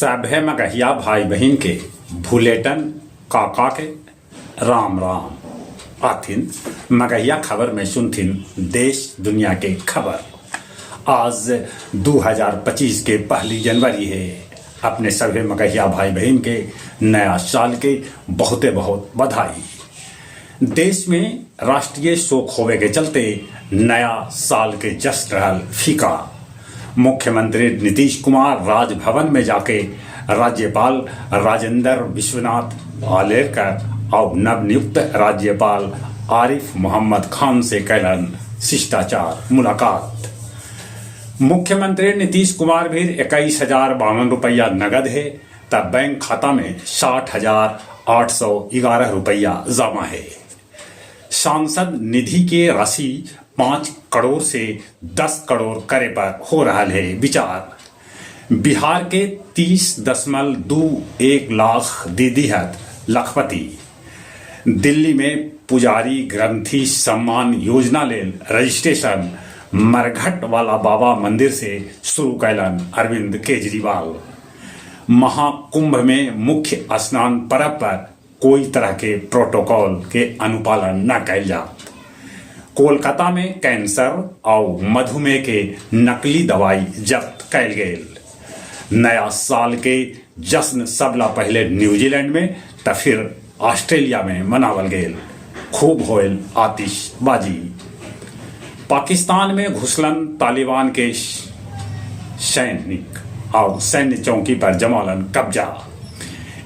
सभे मगहिया भाई बहिन के भुलेटन काका के राम राम। आथिन मगहिया खबर में सुनथिन देश दुनिया के खबर। आज 2025 के पहली जनवरी है। अपने सभे मगहिया भाई बहिन के नया साल के बहुते बहुत बधाई। देश में राष्ट्रीय शोक होवे के चलते नया साल के जश्न रहल फीका। मुख्यमंत्री नीतीश कुमार राजभवन में जाके राज्यपाल राजेंद्र विश्वनाथ आलेरकर और नवनियुक्त राज्यपाल आरिफ मोहम्मद खान से कैलन शिष्टाचार मुलाकात। मुख्यमंत्री नीतीश कुमार भी 21,052 रुपया नगद है तब बैंक खाता में 60,811 रुपया जमा है। सांसद निधि के राशि 5 करोड़ से 10 करोड़ करे पर हो रहा है विचार। बिहार के 30.21 लाख दीदी हत लखपति। दिल्ली में पुजारी ग्रंथि सम्मान योजना लेल रजिस्ट्रेशन मरघट वाला बाबा मंदिर से शुरू कैलन अरविंद केजरीवाल। महाकुंभ में मुख्य स्नान परब पर कोई तरह के प्रोटोकॉल के अनुपालन न कैल जात। कोलकाता में कैंसर और मधुमेह के नकली दवाई जब्त कैल गेल। नया साल के जश्न सबला पहले न्यूजीलैंड में त फिर ऑस्ट्रेलिया में मनावल गेल। खूब होयल आतिशबाजी। पाकिस्तान में घुसलन तालिबान के सैनिक और सैन्य चौकी पर जमौलन कब्जा।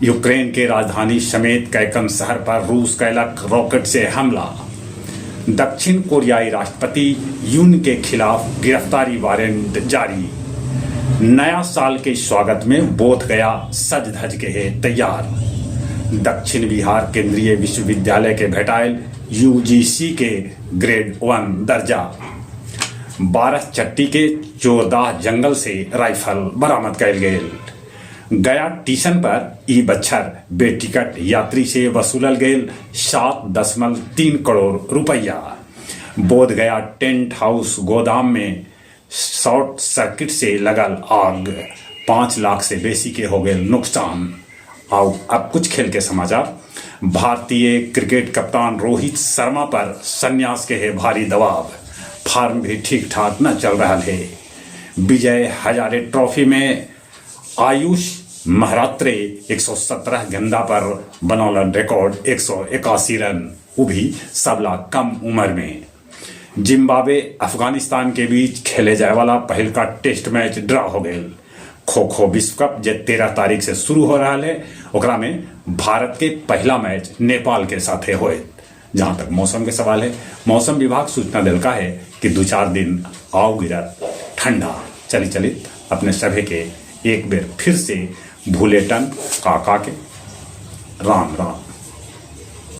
यूक्रेन के राजधानी समेत कैकन शहर पर रूस कैलक रॉकेट से हमला। दक्षिण कोरियाई राष्ट्रपति यून के खिलाफ गिरफ्तारी वारंट जारी। नया साल के स्वागत में बोध गया सज धज के है तैयार। दक्षिण बिहार केंद्रीय विश्वविद्यालय के भेटायल यूजीसी के ग्रेड 1 दर्जा। 12 चट्टी के चोरदाह जंगल से राइफल बरामद कैल गेल। गया टीशन पर ई बच्छर बेटिकट यात्री से वसूलल गेल 7.3 करोड़ रुपया। बोध गया टेंट हाउस गोदाम में शॉर्ट सर्किट से लगल आग, 5 लाख से बेसी के हो गए नुकसान। और अब कुछ खेल के समाचार। भारतीय क्रिकेट कप्तान रोहित शर्मा पर संन्यास के है भारी दबाव, फॉर्म भी ठीक ठाक न चल रहा है। विजय हजारे ट्रॉफी में आयुष महरात्रे 117 गेंदा पर बनौलन रिकॉर्ड 181 रन, वो भी सबला कम उम्र में। जिम्बाब्वे अफगानिस्तान के बीच खेले जाए वाला पहल का टेस्ट मैच ड्रॉ हो गया। खो खो विश्व कप जे 13 तारीख से शुरू हो रहा है, ओकरा में भारत के पहला मैच नेपाल के साथे होए। जहां तक मौसम के सवाल है, मौसम विभाग सूचना दिलका है कि 2-4 दिन आओ गिरत ठंडा। चली चली अपने सभी के एक बेर फिर से भूलेटन काका के राम राम।